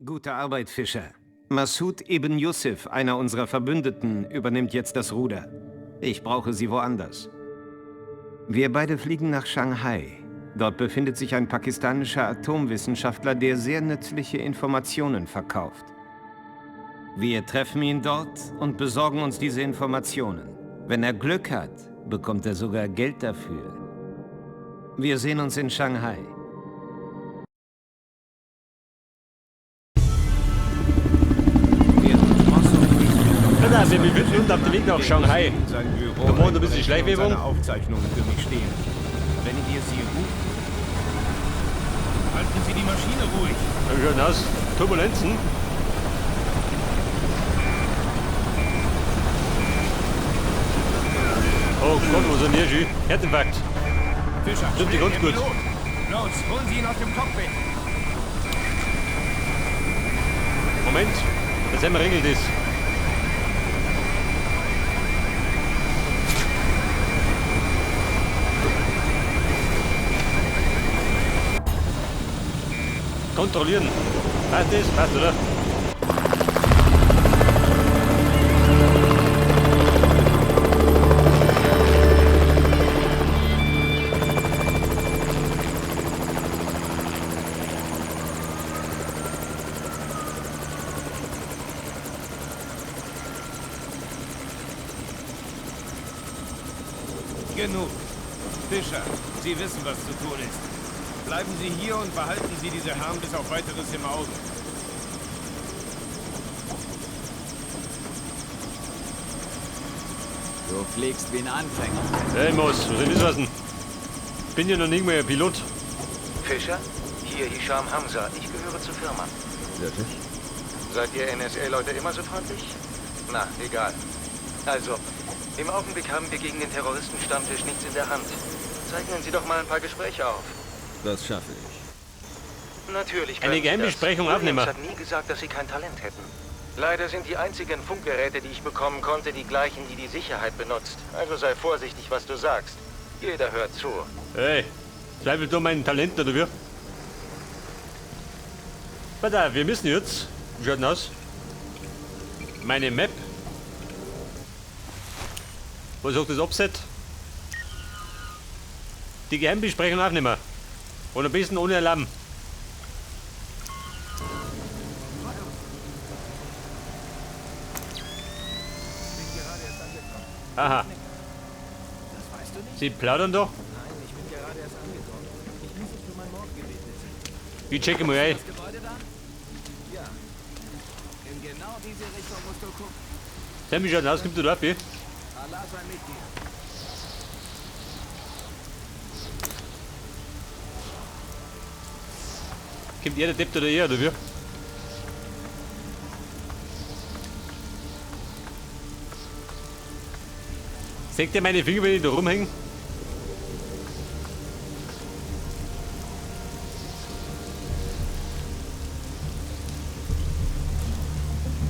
Gute Arbeit, Fischer. Massoud Ibn Yusuf, einer unserer Verbündeten, übernimmt jetzt das Ruder. Ich brauche sie woanders. Wir beide fliegen nach Shanghai. Dort befindet sich ein pakistanischer Atomwissenschaftler, der sehr nützliche Informationen verkauft. Wir treffen ihn dort und besorgen uns diese Informationen. Wenn er Glück hat, bekommt er sogar Geld dafür. Wir sehen uns in Shanghai. Na, wir befinden uns auf dem Weg nach Shanghai. Da brauchen wir ein bisschen Schleichwerbung. Aufzeichnungen für mich stehen. Wenn wir sie rufen, halten Sie die Maschine ruhig. Wie schaut aus? Turbulenzen. Oh Gott, wo sind wir schon? Herzinfarkt. Fischer, Sind die schnell, ganz der gut. Pilot. Los, holen Sie ihn aus dem Cockpit. Moment, das haben wir regelt das. Kontrollieren. Passt das? Passt, oder? Genug. Fischer, Sie wissen, was zu tun ist. Bleiben Sie hier und behalten Sie diese Herren bis auf weiteres im Auge. Du fliegst wie ein Anfänger. Hey, Moos, was soll das heißen? Bin ja noch nicht mal ein Pilot. Fischer? Hier Hisham Hamza. Ich gehöre zur Firma. Wirklich? Seid ihr NSA-Leute immer so freundlich? Na, egal. Also, im Augenblick haben wir gegen den Terroristenstammtisch nichts in der Hand. Zeichnen Sie doch mal ein paar Gespräche auf. Das schaffe ich. Natürlich Eine können Sie das. Geheimbesprechung aufnehmen. Williams hat nie gesagt, dass Sie kein Talent hätten. Leider sind die einzigen Funkgeräte, die ich bekommen konnte, die gleichen, die die Sicherheit benutzt. Also sei vorsichtig, was du sagst. Jeder hört zu. Hey, zweifelt du meinen Talenten, oder wie? Pass auf, wir müssen jetzt. Wie schaut denn aus? Meine Map. Was sagt das Offset? Die Geheimbesprechung aufnehmen. Und am besten ohne Alarm. Aha. Sie plaudern doch. Ich checke mal ein. In genau diese Richtung musst du gucken. Sam, wie schaut denn aus? Kommt du da ab, Allah sei mit dir. Kommt er der Depp oder er, oder wie? Seht ihr meine Finger, wenn ich da rumhänge?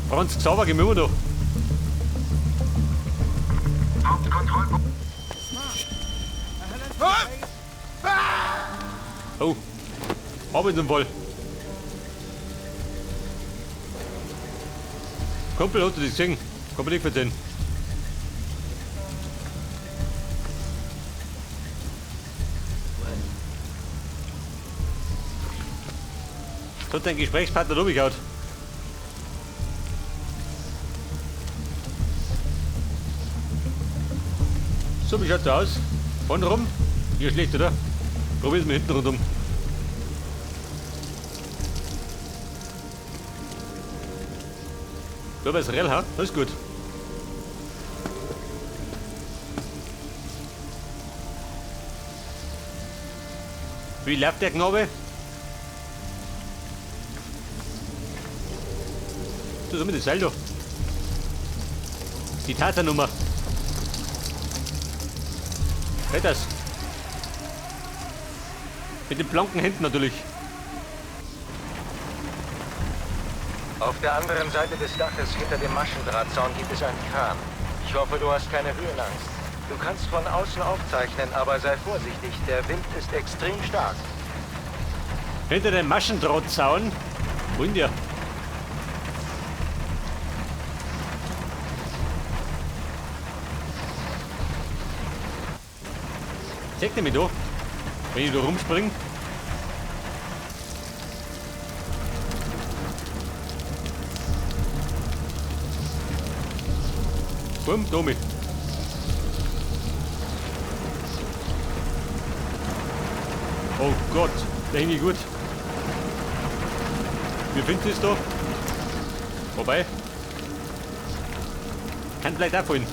Franz Xaver, gehen wir da. Oh, Arbeitsunfall. Kumpel, hat du das gesehen? Kann man nicht verzeihen. Das hat dein Gesprächspartner rumgehauen. So, wie schaut's aus? Vorne rum? Hier schlecht, oder? Probier's mal hinten rundum. Da war's real, ha? Alles gut. Wie läuft der Knabe? Das ist mit dem Seil da. Die Tarzannummer. Hält das? Mit den blanken Händen natürlich. Auf der anderen Seite des Daches hinter dem Maschendrahtzaun gibt es einen Kran. Ich hoffe, du hast keine Höhenangst. Du kannst von außen aufzeichnen, aber sei vorsichtig. Der Wind ist extrem stark. Hinter dem Maschendrahtzaun? Wo ist der? Zeigt er mich da? Wenn ich da rumspringe? Bumm, da mit. Oh Gott, der hänge ich gut. Wie findest du das da? Wobei. Kann vielleicht auch fallen.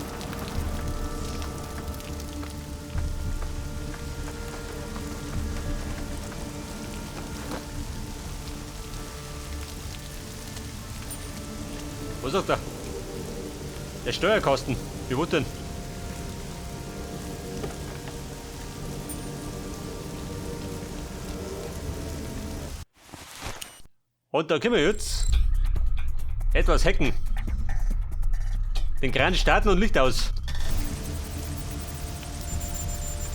Was sagt er? Der Steuerkasten. Wie wird denn? Und da können wir jetzt etwas hacken. Den Kran starten und Licht aus.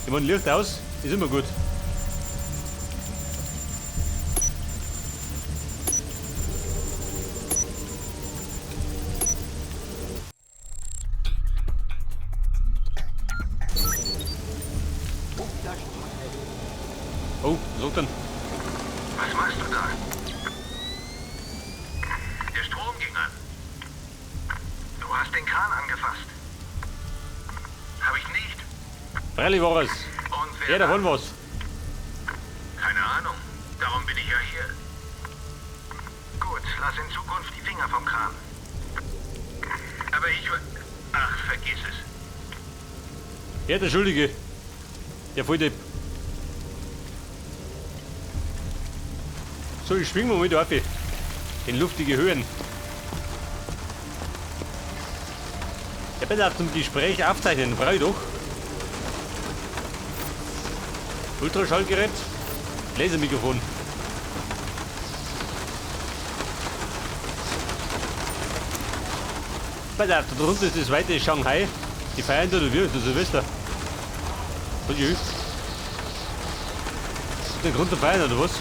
Ich meine, Licht aus ist immer gut. Oh, was sagt denn? Was machst du da? Der Strom ging an. Du hast den Kran angefasst. Hab ich nicht. Freilich war es. Und wer Ja, davon war's. Keine Ahnung. Darum bin ich ja hier. Gut, lass in Zukunft die Finger vom Kran. Aber ich... Ach, vergiss es. Ja, der Schuldige. Der Volldepp. So, ich schwing mal mit auf. In luftige Höhen. Ja, bitte auf zum Gespräch aufzeichnen, brauche ich doch. Ultraschallgerät, Lasermikrofon. Pass auf, da drunter ist das weite Shanghai. Die feiern da, oder wie? Das Silvester. Und ich. Den Grund zu feiern, oder was?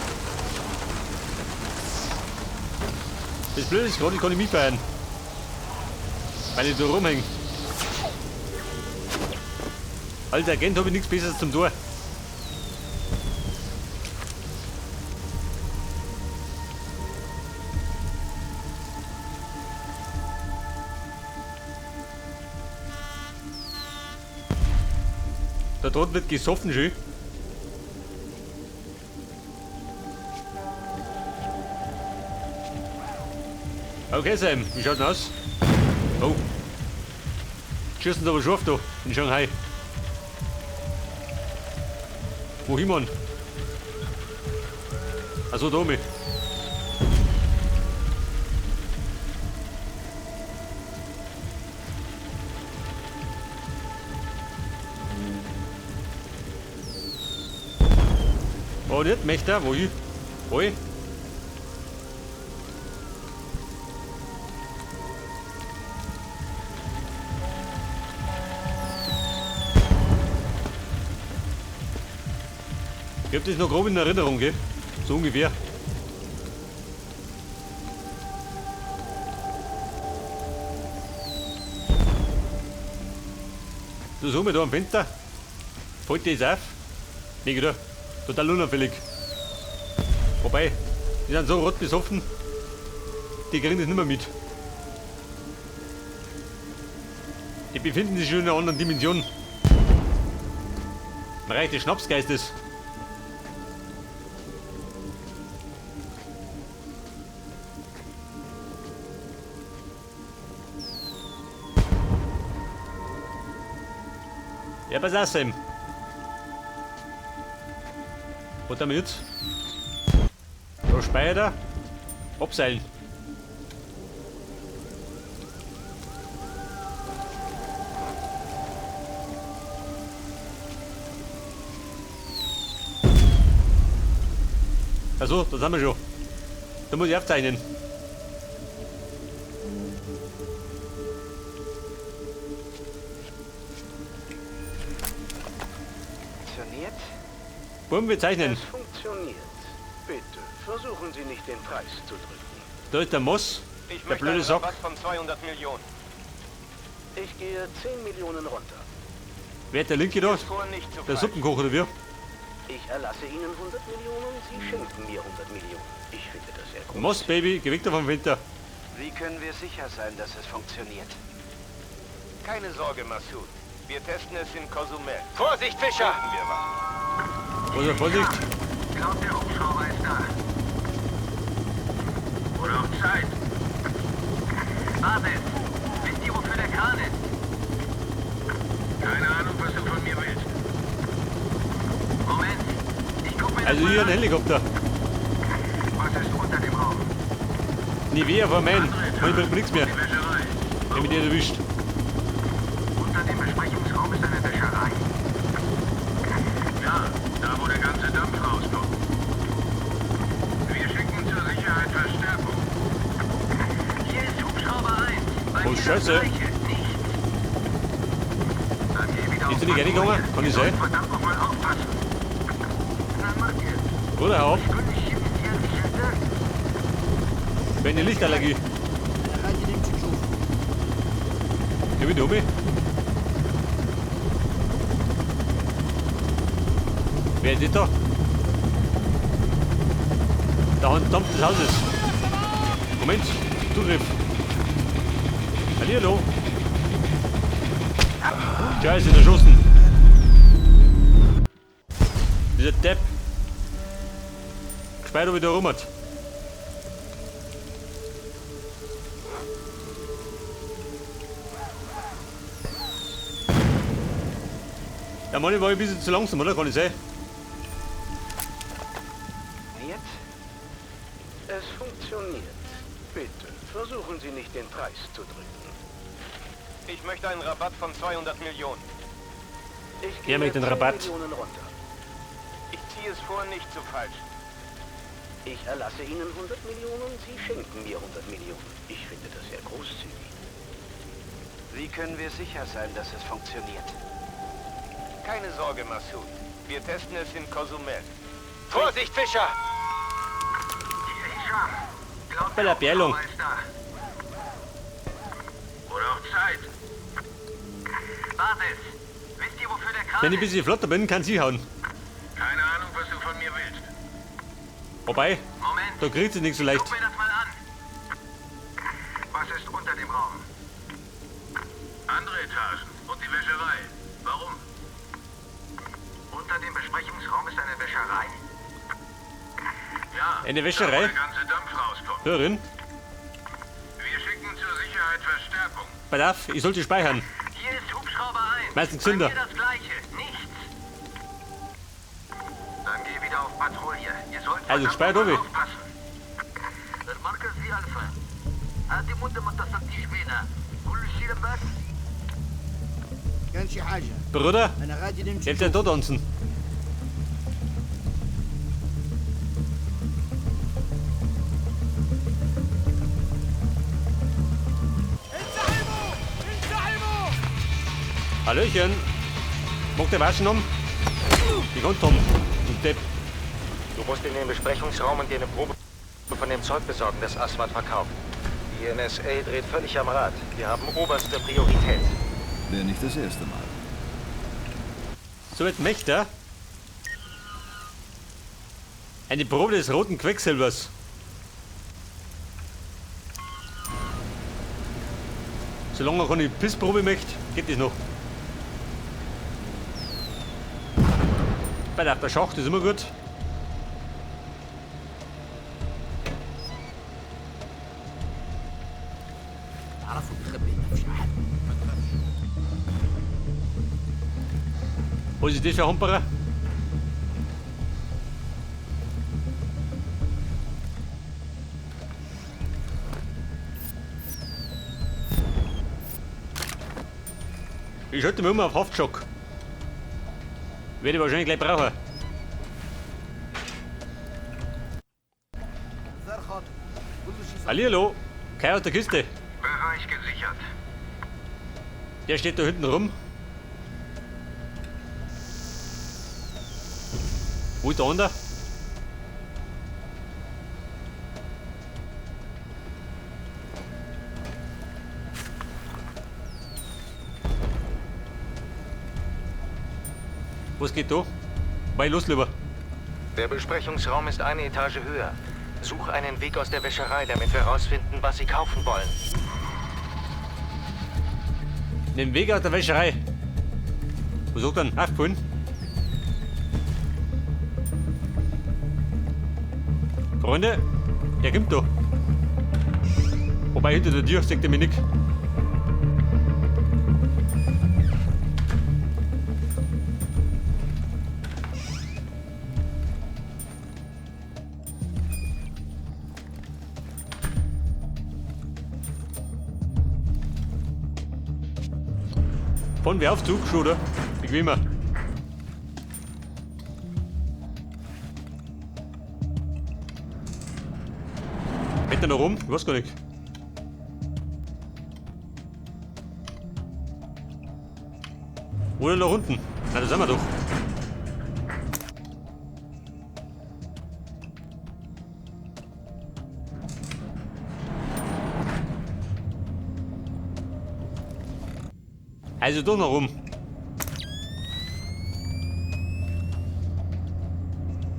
Das Blöde ist gerade, ich kann nicht mitfeiern. Weil ich da rumhänge. Alter Agent, habe ich nichts Besseres zum Tor. Da drunten wird gesoffen schön. Okay, Sam, wie schaut's denn aus? Oh. Schießen sie aber scharf da in Shanghai. Wohin, Mann? Achso, da oben. Oh, nicht möchte er? Wohin? Wohin? Ich hab das noch grob in Erinnerung, gell? So ungefähr. So, so, da am Fenster. Fällt das auf? Nee, oder? Total unauffällig. Wobei, die sind so rot besoffen, die kriegen das nicht mehr mit. Die befinden sich schon in einer anderen Dimension. Im Reich des Schnapsgeistes. Ja, pass auf, Sam. Was haben wir jetzt? Da speichert er. Abseilen. Achso, das haben wir schon. Da muss ich aufzeichnen. Funktioniert? Bumm, wir zeichnen. Es funktioniert. Bitte, versuchen Sie nicht, den Preis zu drücken. Da ist der Moss, Ich der möchte blöde einen Sack. Rabatt von 200 Millionen. Ich gehe 10 Millionen runter. Wer hat der linke da? Vor, nicht zu Der falschen. Suppenkoch oder wie? Ich erlasse Ihnen 100 Millionen, Sie schenken mir 100 Millionen. Ich finde das sehr groß. Moss, Baby, geh weg da vom Winter. Wie können wir sicher sein, dass es funktioniert? Keine Sorge, Massoud. Wir testen es in Cozumel. Vorsicht, Fischer! Finden wir was. Also, Vorsicht. Glaubt, der Hubschrauber ist da. Oder auch Zeit. Basis, wisst ihr, wofür der Kran ist? Keine Ahnung, was du von mir willst. Moment, ich guck mir das Also mal hier ein an. Helikopter. Was ist unter dem Raum? Nivea war mein. Ich bringt mir nichts mehr. Die Wäscherei. Wenn mich der erwischt. Unter dem Besprechungsraum ist eine Wäscherei. Ja, da wo der ganze Dampf rauskommt. Wir schicken zur Sicherheit Verstärkung. Hier ist Hubschrauber 1. Bei Oh, mir das Scheiße. Gleiche. Nichts. Dann geh wieder Ist auf der nicht Patrouille. reingegangen? Kann Ihr ich sein? sollt verdammt nochmal aufpassen. Na, Oder hör auf. Wenn die Lichtallergie. Geh wieder um mich. Wer ist das da? Da hat Dampf des Hauses. Moment, Zugriff. Hallihallo. Scheiße, erschossen. Dieser Depp. Gespeit, ob ich da rum hat. Ja, Mann, ich war ein bisschen zu langsam, oder? Kann ich sein? Funktioniert? Es funktioniert. Bitte, versuchen Sie nicht, den Preis zu drücken. Ich möchte einen Rabatt von 200 Millionen. Ich Ja, gehe mit den 10 Rabatt. Millionen runter. Ich ziehe es vor, nicht zu falschen. Ich erlasse Ihnen 100 Millionen, Sie schenken mir 100 Millionen. Ich finde das sehr großzügig. Wie können wir sicher sein, dass es funktioniert? Keine Sorge, Massoud. Wir testen es in Cozumel. Vorsicht, Fischer! Hier, Hisham. Glaubt, Bei der Bärlung. Hubschrauber ist da. Oder auch Zeit. Basis, wisst ihr, wofür der Kran Wenn ich ein ist? bisschen flotter bin, kann sie hauen. Keine Ahnung, was du von mir willst. Wobei, Moment, da kriegt sie nicht so leicht. guck mir das mal an. Was ist unter dem Raum? Andere Etagen und die Wäscherei. Warum? Unter dem Besprechungsraum ist eine Wäscherei? Ja. Eine Wäscherei? Da, wo der ganze Dampf rauskommt. Hörin, Wir schicken zur Sicherheit Verstärkung. pass auf, ich sollte speichern. Hier ist Hubschrauber 1. Meistens Bei Zünder. mir das Gleiche. Nichts. Dann geh wieder auf Patrouille. Ihr sollt Also, verdammt speichert nochmal Obi. aufpassen. المركز في ألفا. هذه مدة ما اتصلتيش بينا. كل شيء لاباس؟ كان شي حاجة Bruder, أنا غادي نمشي jetzt da tanzen. Hallöchen. Mag der Waschen um? Ich kann Tom. Du Depp. Du musst in den Besprechungsraum und dir eine Probe von dem Zeug besorgen, das Aswad verkauft. Die NSA dreht völlig am Rad. Wir haben oberste Priorität. Wäre nicht das erste Mal. So weit möchte er. Eine Probe des roten Quecksilbers. Solange er keine Pissprobe möchte, geht das noch. Bei der Schacht ist immer gut. تعرفوا بيخبي لنا في شي حد. Was ist das für ein Hamperer? Ich schalte mich immer auf Haftschock. Werde ich wahrscheinlich gleich brauchen. انذار خاطئ. كل شيء صح. Hallihallo, Kai aus der Kiste. Bereich gesichert. Der steht da hinten rum. Wo ist der andere? Was geht da? Wobei, los lieber. Der Besprechungsraum ist eine Etage höher. Such einen Weg aus der Wäscherei, damit wir rausfinden, was sie kaufen wollen. Den Weg aus der Wäscherei. Wo sagt dann? Aufgefallen? Freunde, er kommt da. Wobei hinter der Tür sieht er mich nicht. Fahren wir auf Zug schon, oder? Bequemer. Rennt er noch rum? Ich weiß gar nicht. Oder nach unten? Na, da sind wir doch. Also doch noch rum.